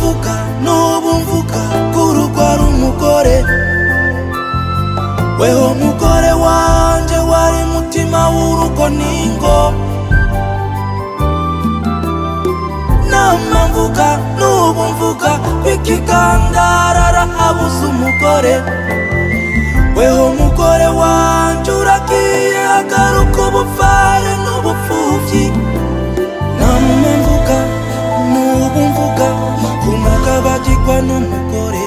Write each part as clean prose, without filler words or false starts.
mvuga n'ubu mvuga k'urugo ari umugore. Weho mugore wanje wari mutima w'urugo ningo. Nama mvuga n'ubu mvuga kw'ikigandarara abuze umugore. Weho mugore wanje uragiye agaruka ubupfare n'ubupfuvyi. Nama mvuga n'ubu mvuga ku mugabo agirwa n'umugore.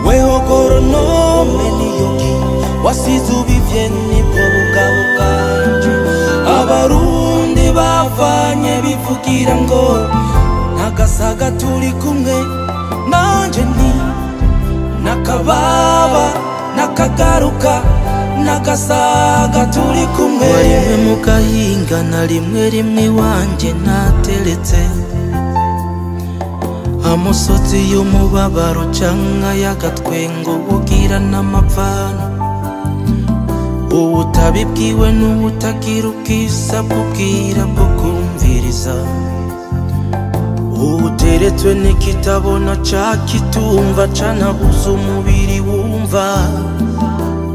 Weho goronome niyoki wasize ubivye nibwo bugabo bwanje. Abarundi bavanye bivugira ngo nagasaga turi kumwe, nanje nti nakababa nakagaruka nagasaga turi kumwe. Rimwe mu gahinga na rimwe rimwe iwanje nateretse amusozi y'umubabaro canka y'agatwengo bugira n'amapfano. Uwutabibwiwe n'uwutagira ubwiza bw'ubwira bwo kumviriza. Uwuteretswe n'ikitabona ca kitumva canabuze umubiri wumva.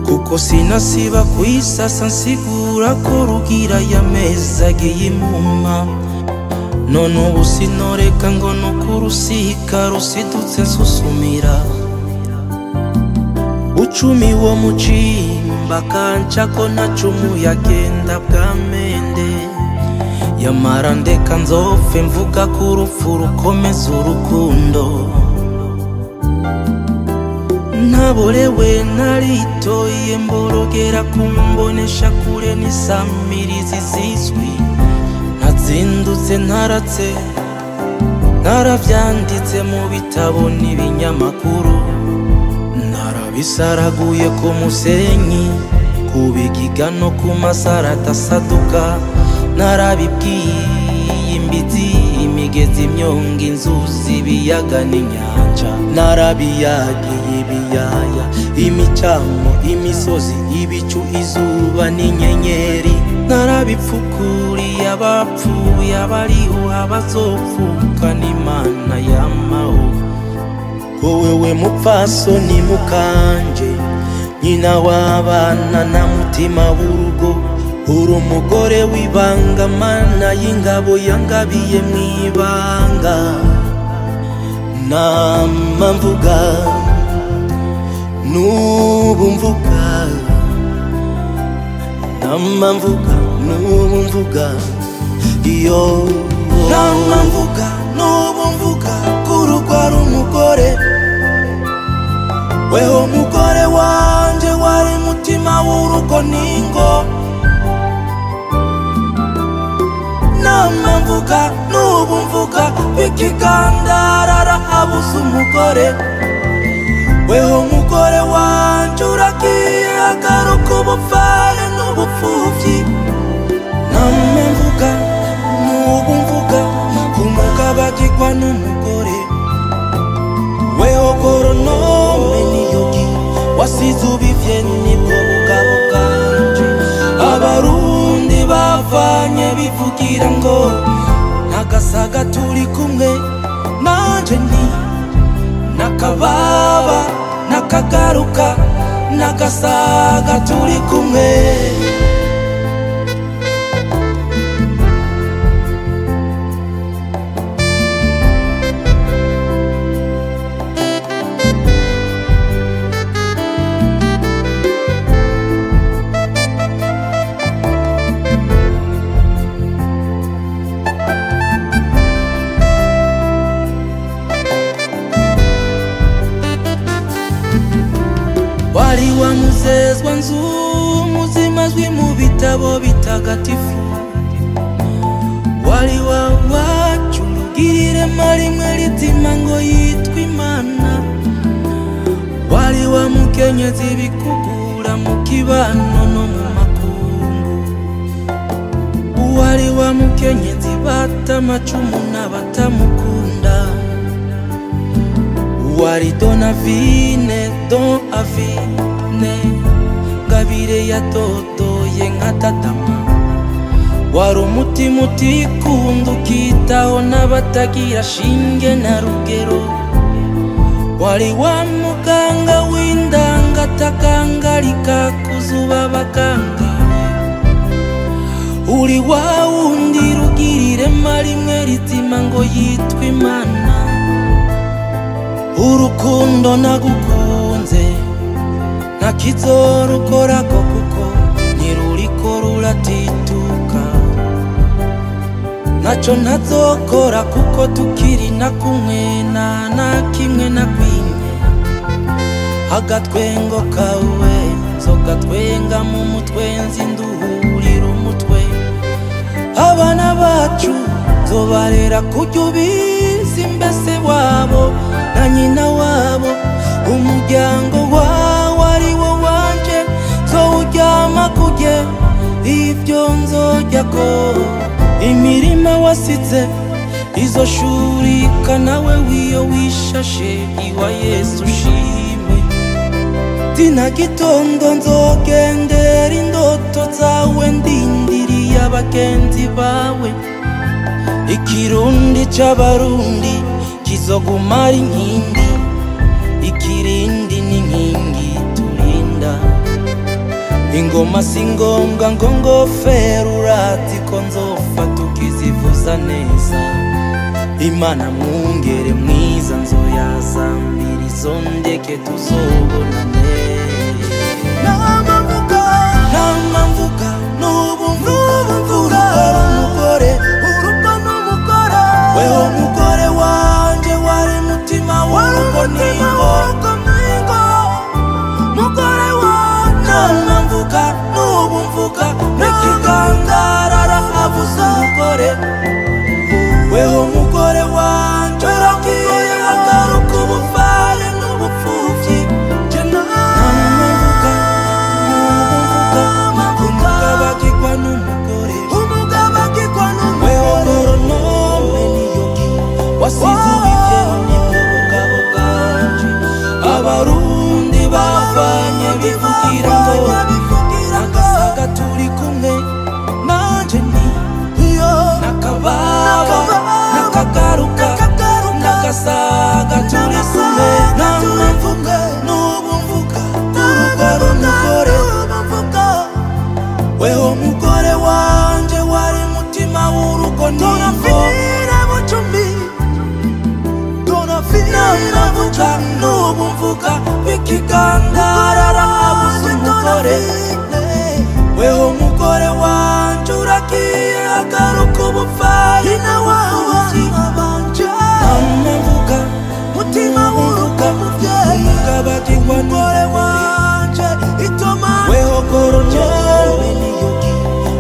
Kuko sinasiba kwisasa nsigura ko rugira y'amezi agiye imuma. None ubu sinoreka ngo nukurusika rusidutse nsusumira. Bucumi wo mucimba kanca ko nacumu yagenda bwamende. Yamara ndeka nzopfe mvuga ko urupfu rukomeza urukundo. Ntaborewe naritoye mborogera kumbonesha kure n'isamirizi zizwi. Nazindutse ntaratse naravyanditse mu bitabo n'ibinyamakuru. Narabisaraguye ku musenyi ku bigiga no ku masara adasaduka. Narabibwiye imbizi imigezi imyonga inzuzi ibiyaga n'inyanja. Narabiyagiye ibiyaya imicamo imisozi ibicu izuba n'inyenyeri. Narabipfukuriye abapfuye abariho abazopfuka n'Imana y'amaho. Ko wewe mupfasoni mukanje nyina w'abana na mutima w'urugo. Uri umugore w'ibanga mana y'ingabo yangabiye mw'ibanga. Nama mvuga n'ubu mvuga, nama mvuga n'ubu mvuga iyo. Nama mvuga n'ubu mvuga k'urugo ari umugore. Weho mugore wanje wari mutima w'urugo ningo. Nama mvuga n'ubu mvuga kw'ikigandarara abuze umugore. Weho mugore wanje uragiye agaruka ubupfare n'ubupfuvyi. Nama mvuga n'ubu mvuga ku mugabo agirwa n'umugore. Weho goronome niyoki wasize ubivye nibwo bugabo bwanje. Abarundi bavanye bivugira ngo nagasaga turi kumwe, nanje nti nakababa nakagaruka nagasaga turi kumwe. Wari wa muzezwa nzu muzima zwi mu bitabo bitagatifu. Wari wa wacu rugirire marimwe ritima ngo yitwa Imana. Wari wa mukenyezi bikugura mu kibano no mu makungu. Wari wa mukenyezi bata amacumu n'abatamukunda. Wari donavine don avine ngabire yatotoye nka tatama. Wari umutima utikunda ukitaho n'abatagira shinge na rugero. Wari wa muganga w'indanga atakangarika kuzuba abaganga. Uri wa wundi rugira irema rimwe rizima ngo yitwe Imana. Urukundo nagukunze ntakizorukorako kuko ntiruriko ruratituka. Naco ntazokora kuko tukiri na kumwe na kimwe na kwinye. Agatwengo kawe nzogatwenga mu mutwe nzinduhurira umutwe. Abana bacu nzobarera kurya ubizi mbese wabo na nyina wabo. Umuryango wawe ari wo wanje nzowuryama kurye ivyo nzoryako. Imirima wasize izoshurika nawe wiyo wishashe iwa Yesu ushime. Tina gitondo nzogendera indoto zawe ndindiriye abagenzi bawe. Ikirundi c'abarundi kizoguma ari inkindi, ikirindi n'inkingi turinda. Ingoma si ngombwa ngo ngofero urati ko nzofata ukizivuza neza. Imana mwungere mwiza nzoyazambira izo ndeke tuzobonane. Nama mvuga n'ubu mvuga urugo n'umugore, weho mugore wanje wari mutima w'urugo ningo. Mugore wanje nama mvuga n'ubu mvuga n'ikigangarara avuze umugore. Weho mugore wanje uragiye agaruka ubuvare n'ubupfuvyi. Je nama mvuga n'ubu mvuga umugabo agirwa n'umugore, weho goronome niyogi wasize ubivye nibwo bugabo bwanje. Abarundi bavanye bivugira ngo nagasaga turi kumwe nanje ni nakababa nakagaruka nagasaga turi kumwe. Nama mvuga n'ubu mvuga urugo n'umugore, weho mugore wanje wari mutima w'urugo ningo. Nama mvuga n'ubu mvuga w'ikigangarara abuze umugore. Weho mugore wanje uragiye agaruka ubupfari n'ubupfuvyi. Nama mvuga mutima w'urugo umugabo agirwa n'umugore wanje. Weho goronome niyogi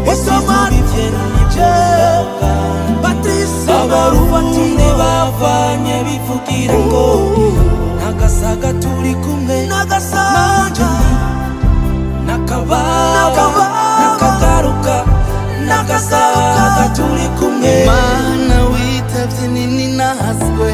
wasize ubivye nibwo bugabo bwanje. Abarundi bavanye bivugira ngo nagasaga turi kumwe nanje ni nakababa nakagaruka nagasaga turi kumwe. Mana witavye nini nahaswe